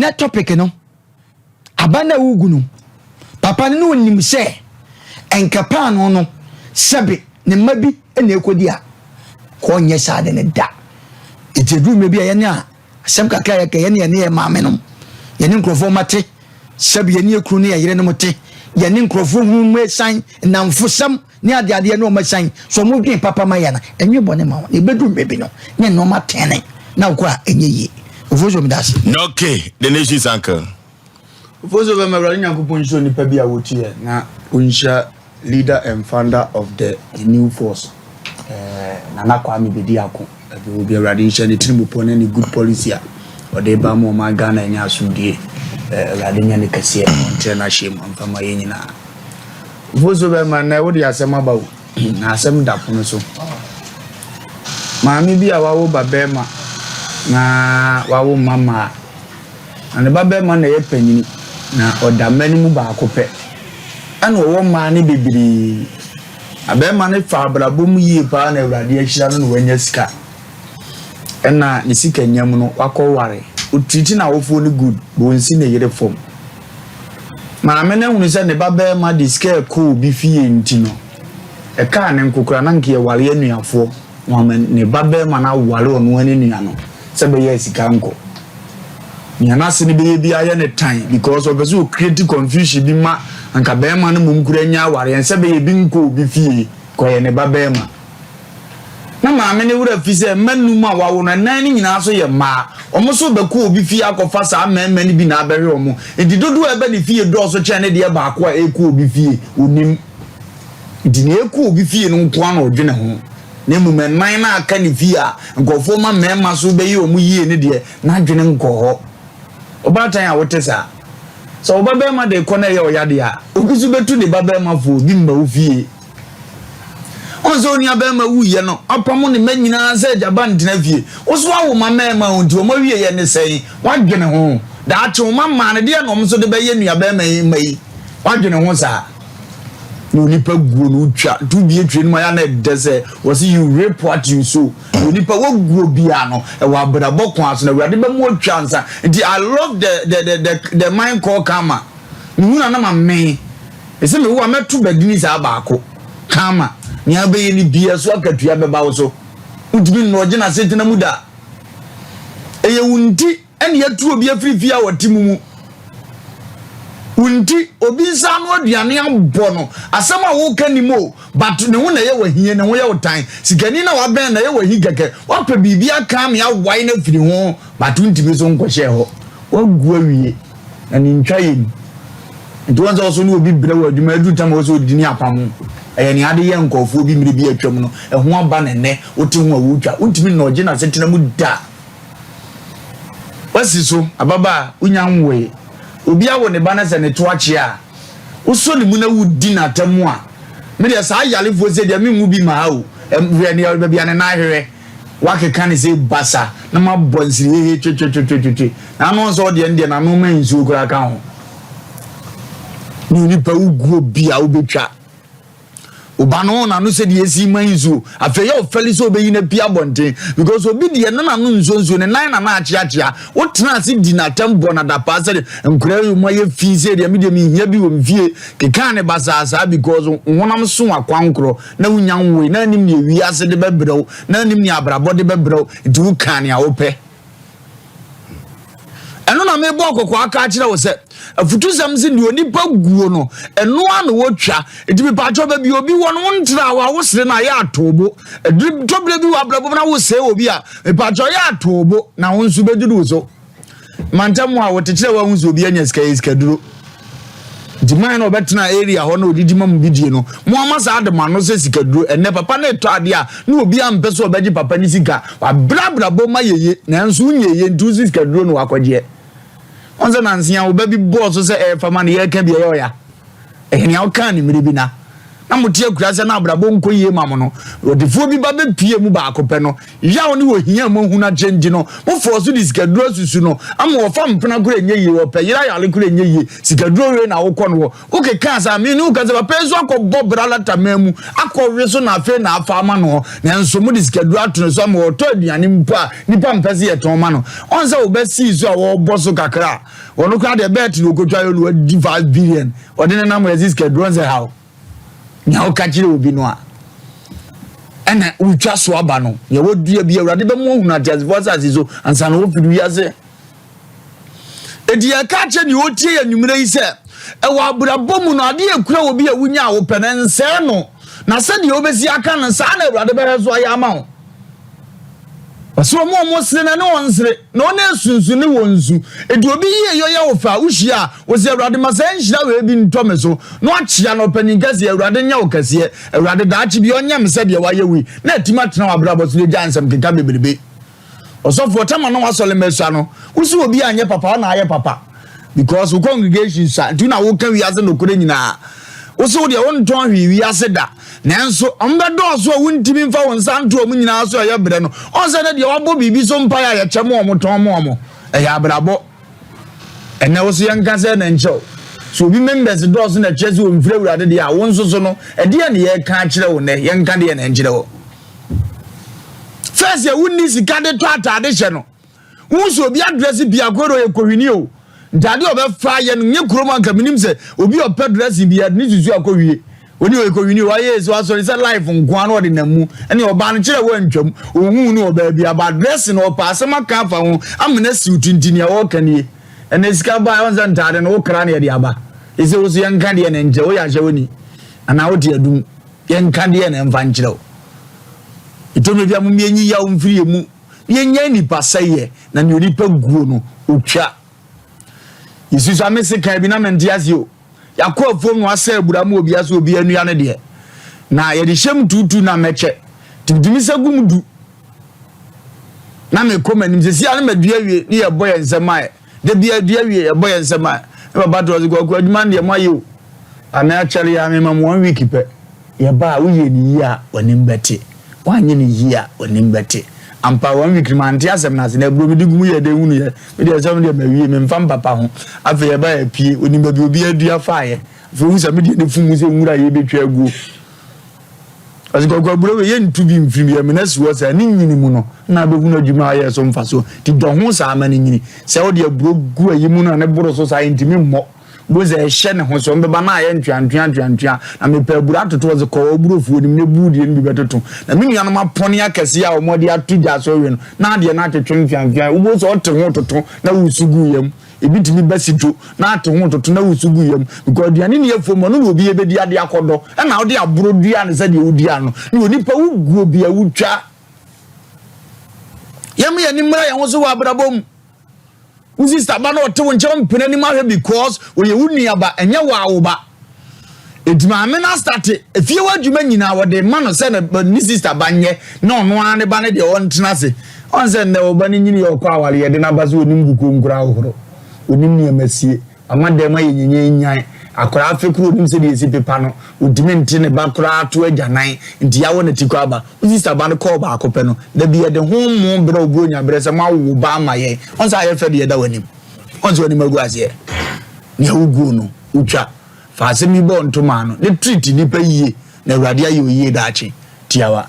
Ɛnɛ topic no, aba no a wogu no, papa no ne onim sɛ ɛnka paano no sɛbe ne mma bi na ɛkɔdi a, kɔnyɛ saa de ne da. Nti ɛduru mmerɛ bi a, yɛne a asɛm kakra yɛka, yɛne yɛne yɛ maame nom, yɛne nkurɔfoɔ ma te, sɛbe yɛne yɛ kunu ne yɛ yere nom te, yɛne nkurɔfoɔ hu mu ɛsan nnamfosɛm ne adeadeɛ ne ɔma san so ɔmo dwen papa ma yɛ no, ɛnwe bɔne ma wɔn. Ɛbɛduru mmerɛ bi no ne nneɛma tɛne na wokɔ a ɛnyɛ yie. Ofosuo, meda ase. Okay, the nation's uncle. Ofosuo bɛma Awurade Nyankopɔn nhyira onipa bi a wɔtu na ɔnhyira leader and founder of the new force, Nana Kwame Bediako. Ɛbi obi Awurade nhyira ne tirimupɔ ne ne good policy a ɔde ba ma ɔman Ghana anya asomdue. Awurade nya ne kɛseɛ, ɔntrɛ no ahyɛ mu amfa ma yɛn nyinaa. Ofosuo bɛma nnɛ wode asɛm aba wo na asɛm da pono so. Maame bi a wawo ba bɛrima na wawo mma mmaa, na ne ba bɛrima na ɛyɛ panyini na ɔda mma no mu baako pɛ, ɛna ɔwɔ mmaa no bebree. Na bɛrima no fa abrabɔ mu yie paa na Awurade ahyira no na wanya sika, ɛna ne sika nyam no wakɔ ware. Otiriti n'awofoɔ no good, wɔnsi ne yere fam. Maame no ahunu sɛ ne ba bɛrima de sika ɛkɔ obi fie, nti no ɛkaa ne nkokora na nka yɛware anuafoɔ na ɔma ne ba bɛrima no aware ɔno ne nua no sɛ bɛyɛ sika nkɔ nea n'ase no bɛyɛ bi ayɛ ne tan, because ɔpɛ sɛ ɔcreate confusion bi ma anka bɛrima no mmom kura nya awareɛ sɛ bɛyɛ bi nkɔ obi fie kɔyɛ ne ba bɛrima. Na maame ne wura fi sɛ mma num a wawo no, ɛnan no nyinaa so yɛ mmaa. Wɔn nso bɛkɔ obi fie akɔfa saa mmarima no bi na abɛhwɛ wɔn, nti dodoɔ a ɛbɛ ne fie dɔɔso kyɛn ne deɛ baako a ɛkɔ obi fie. Onim nti nea ɛkɔ obi fie no nko ara na ɔdwene ho, na mmom ɛnan no aka ne fie a nkurɔfoɔ ma mmarima so bɛyɛ wɔn yie ne deɛ, n'adwene nkɔ hɔ. Ɔbaatan a wote saa, sɛ ɔba bɛrima de kɔ na ɛyɛ ɔyadeɛ a, obi nso bɛtu ne ba bɛrima fo obi mma wo fie. Ɔn sɛ onua bɛrima wuyɛ no, apam ne mma nyinaa sɛ agyaba ntena fie. Wo so awo ma mmarima o, nti wɔn awie yɛ ne sɛn? Wadwene ho daakye wo ma mmaa no deɛ na wɔn nso de bɛyɛ nua bɛrima yi mma yi? Wadwene ho saa na onipa guo no wotwa nti wobie twe no mu ayɛ na ɛdɛ sɛ wɔsi you reap what you sow. Onipa waguo bia no ɛwɔ abrabɔ kwan so na Awurade bɛmu atwa nsa. Nti I love the mind called karma. Mehu na na ma mmɛn ɛsɛ mewo a mɛto badini saa baako karma. Nea bɛyɛ no bia so akatua bɛba wo so. Wotumi nnɔ ɔgye n'asetena mu da. Ɛyɛ wo nti ɛne yɛtu obi afiri fie a wɔte mu. Wo nti obi nsa ano aduane abɔ no. Asɛm a woka nim o, but ne ho na ɛyɛ wahie, ne ho yɛ wo tan. Sikani na wabɛn na ɛyɛ wahi kɛkɛ. Wapɛ biribi aka me awae no afiri ho, but wontumi so nkɔhyɛ hɔ. Wagu awie na ne ntwa yɛ mu. Nti wɔn sɛ ɔso ne obi brɛ wɔ adwuma aduru tam a wɔsɛ ɔdi ne apam. Ɛyɛ nea ade yɛ nkɔɔfoɔ bi mmerɛ bi atwam no, ɛho aba ne nnɛ wote ho a wotwa. Wontumi nnɔ ɔgye n'asetena mu da. Wasi so ababaa wonya nwoe. Obi awo ne ba na sɛ ne to akye a, wosɔ ne mu na wodi n'atam a, me deɛ saa yarefoɔ sɛ deɛ menwu bi ma ha o. Hwɛ ne baabi a ne nan ahwehwɛ. Wakeka ne sɛ basa na mabɔ nsiri hehe twetwetwetwetwe. Na ano sɛ ɔdeɛ no deɛ n'ano ma nsuo koraa ka ho. Ne onipa woguo bi a wobɛtwa. Ɔba no n'ano sɛ deɛ esi ma nsuo. Afei yɛ ɔfɛli sɛ ɔbɛyi no apia abɔnten because obi deɛ ne n'ano nsuo nsuo ne nan na akyeakyea. Wotena ase di n'atɛm bɔ n'adapaa sɛ nkwadaa yi mu ayɛ fi sɛ deɛ mi deɛ mi hia bi wɔ mi fie keka ne basaa saa because honam so akwankorɔ na wonya nwoe na anim nea wiase de bɛbrɛw na anim nea abrabɔ de bɛbrɛw, nti woka nea wopɛ. Ɛno na mebɔ kɔkɔɔ aka akyerɛ wo sɛ afutusɛm sɛ deɛ onipa guo no, ɛno a na wɔtwa. Nti mepaakyɛw, baabi obi wɔ no wontra hɔ a wosere no a, yɛ atoobo. Ɛduru tɔberɛ bi wɔ abrabɔ mu na wosɛe obi a, mepaakyɛw, yɛ atoobo na wo nso bɛduru wo so. Mantam a wɔte kyerɛ wahu sɛ obi anya sika yɛ sikaduro, nti man na ɔbɛtena area hɔ na odidi ma mu bi die no mo ama saa de ma no sɛ sikaduro. Ɛnɛ papa no etɔ adeɛ a na obi ampɛ sɛ ɔbɛgye papa ne sika. Wabrabra ma yeye nanso wonyɛ yie, nti wosi sikaduro no wakɔgyeɛ. Wɔn sɛ nansia wo ba bi bɔɔ so sɛ ɛyɛ fama no, yɛreka bi ɛyɛ ɔya. Ɛyɛ nea ɔkaa ne mmerɛ bi na na mote akuraase na abrabɔ nkɔ yie ma mo no, ɔdefoɔ bi ba bɛpue mu baako pɛ no, yaw ne ohia a moahunu akyɛ nti no, mofɔɔ so de sikaduro asusu no ama ɔfa mpena koraa ɛnyɛ yie, ɔpɛ yere ayare koraa ɛnyɛ yie, sikaduro wei na wokɔ no hɔ. Wokekaa saa, me ne wo ka sɛ papa yi nso akɔbɔ bra lataman mu, akɔwe so na afei na afa ama no, nanso mode sikaduro ato ne so ama ɔtɔ aduane mpo a nnipa mpɛ sɛ yɛtɔn ma no. Ɔn sɛ wo ba sii so a wɔrebɔ so kakra a, ɔno koraa deɛ bɛɛte na ɔkɔtwa yɛ no wadi 5 billion, ɔde ne nam yɛse sikaduro ɔn sɛ how? Nea woka kyerɛ obi no a ɛna wotwa so aba no, nea wadua bi Awurade bɛma wahunu ateasefoɔ asase so ansa na wɔfiri wiase. Enti yɛka akyerɛ nea ɔtie yɛ anwummerɛ yi sɛ, ɛwɔ abrabɔ mu no, adeɛ ekura obi a wonya a wopɛ no, nsɛe no, na sɛdeɛ wobɛsi aka no, saa na Awurade bɛhwɛ so ayɛ ama wo. Ɔsɛ wɔn a wɔsere no ne wɔn nsere, na wɔn a esunsun ne wɔn nsu. Enti obi yie yɔ yɛ wo fɛ a, wohyia a, wose, Awurade ma saa nhyira wei bi ntɔ me so. Na wakyea no, ɔpanin kɛseɛ, Awurade nyɛ wo kɛseɛ. Awurade daakye bi ɔnyɛ me sɛdeɛ wayɛ wo yi, na atim atena w'abrabɔ so na agyae nsɛm keka bebrebe. Ɔsɔfoɔ, tama na w'asɔre mma sua no, wose obi anyɛ papa, wo na ayɛ papa. Because wo congregation sua, nti wo na woka wiase nokorɛ nyinaa. Wose wo deɛ wontɔn hwee wiase da. Nanso wɔn bɛdɔɔso a wontumi mfa wɔn nsa nto wɔn nyinaa so a ɛyɛ brɛ no. Ɔn sɛ ne deɛ wabɔ biribi so mpaeɛ a yɛkyɛ ma wɔn tɔn ma wɔn. Ɛyɛ abrabɔ. Ɛnɛ wo so yɛnka sɛ na nkyɛ o. Sɛ obi members dɔɔso na ɛkyerɛ sɛ ɔmfiri Awurade deɛ a, wo nso so no, ɛdeɛn na yɛreka akyerɛ wo nnɛ? Yɛnka deɛ na nkyerɛ wo. First yɛ wonni sika de tɔ ataade hyɛ no. Wohu sɛ obi adrɛse biako de ɔyɛ kohwini o. Ntaade a ɔbɛfa ayɛ no nyɛ kurom anka menim sɛ obi a ɔpɛ dressing bi yɛde ne susu akɔwie. Oni ɔyɛ kohwini o wayɛ sɛ wasɔre sɛ life nko ara na ɔde nam mu. Ɛne ɔbaa no kyerɛ wantwam. Ohuu no wɔ baabi aba dressing no ɔpɛ asɛm aka afa ho ama no asiw ti nti nea ɔreka nie. Ɛnɛ sika baa ɔn sɛ ntaade no wokra na yɛde aba. Ɛsɛ wo so yɛnka deɛ na nkyerɛ woyɛ ahyɛwani anaa wote adum yɛnka deɛ na ɛmfa nkyerɛ wo. Ɛtɔ mmerɛ bi a mommie nyi yaw mfiri yɛn mu. Yɛnyɛ nnipa sɛeɛ, na nea onipa guo no, ɔtwa. Yɛsusua me sekan bi na mente aseɛ o. Yɛakɔ afuom na wasɛ abura ma obiara sɛ obiara nnua ne deɛ. Na yɛde hyɛ mu tuutu na mɛkyɛ. Nti metumi sɛ gu mu du. Na mekɔ m'anim sɛ sia na madua awie ne yɛbɔ yɛn nsɛm ayɛ. Da bi adua wie yɛbɔ yɛn nsɛm ayɛ. Ne papa to ɔse kwaku adwuma no deɛ moayɛ o. Ame akyɛre a mema mo one week pɛ. Yɛba a, woyɛ no yie a, w'anim bɛte. Woanyɛ no yie a, w'anim bɛte. Ampa, one week no mante asɛm no ase, na aburo mede gu mu yɛɛ dɛn hunuiɛ? Me deɛ sɛ me deɛ mawie, memfa mpapa ho. Afei yɛba a yɛpue, onim baabi a obiara dua faeɛ. Afei ohu sɛ me deɛ ne fun mu sɛ nwura a yɛrebɛtwa aguo. Ɔse kwaku aburo wei yɛntu bi mfiri mu, yɛmena si hɔ saa, ne nyini mu no na abɛhunu adwuma a ɔyɛɛ so mfasoɔ. Nti dɔ ho saa ma no nyini. Sɛ wode aburo gu ayi mu no a ne boro so saa ɛntumi mmɔ. Bohu sɛ ɛhyɛ ne ho so, ɔmbɛba na ayɛ ntweantwea ntweantwea, na mepɛ aburo atoto ɔdze kɔ w'aburofuo no mu na ebuu deɛ no bi bɛtoto. Na me nuanom apɔne akɛseɛ a wɔde ato gya so awie no, na adeɛ no atwetwe mfeamfea. Wobɛhu sɛ ɔte ho toto na wusu gu yam. Ebi tumi ba sito na ate ho toto na wusu gu yam. Because aduane nni afuom, ɔno na obi bɛdi ade akɔdɔ. Ɛna wode aburo dua no sɛdeɛ wodua no. Ne onipa woguo bi a wotwa. Yɛma yɛn ani mmra yɛn ho so wɔ abrabɔ mu. Wo sister ba na ɔte wo nkyɛn ɔmpene anim ahwɛ because ɔyɛ wo nua ba ɛnyɛ wo awo ba. Eti maame no asate efie hɔ adwuma nyinaa wɔde ma no sɛ ne ne sister ba nyɛ na ɔno ara ne ba no deɛ ɔntena ase. Ɔn sɛ nnɛ ɔba no nyini yɛ ɔkɔ aware yɛde n'aba so onim kukuo nkura ahohoro onim nneɛma sie ama dɛm ayɛ nyinyanyan akwaraa afe koro onim sɛdeɛ esi pepa no otumi nte ne ba koraa to agyanan nti yɛawɔ ne ti kɔ aba. Wo sista ba no kɔɔ baako pɛ no, da bi yɛde ho mo berɛ wo buronya berɛ sɛ moawo wo ba ama yɛn. Ɔn sɛ ayɛ fɛ deɛ ɛda w'anim. Ɔn sɛ w'anim agu aseɛ. Nea woguo no, wotwa. Fa asɛm yi bɔ ntoma ano na treat nnipa yie na Awurade ayɛ wo yie daakye. Tiawa.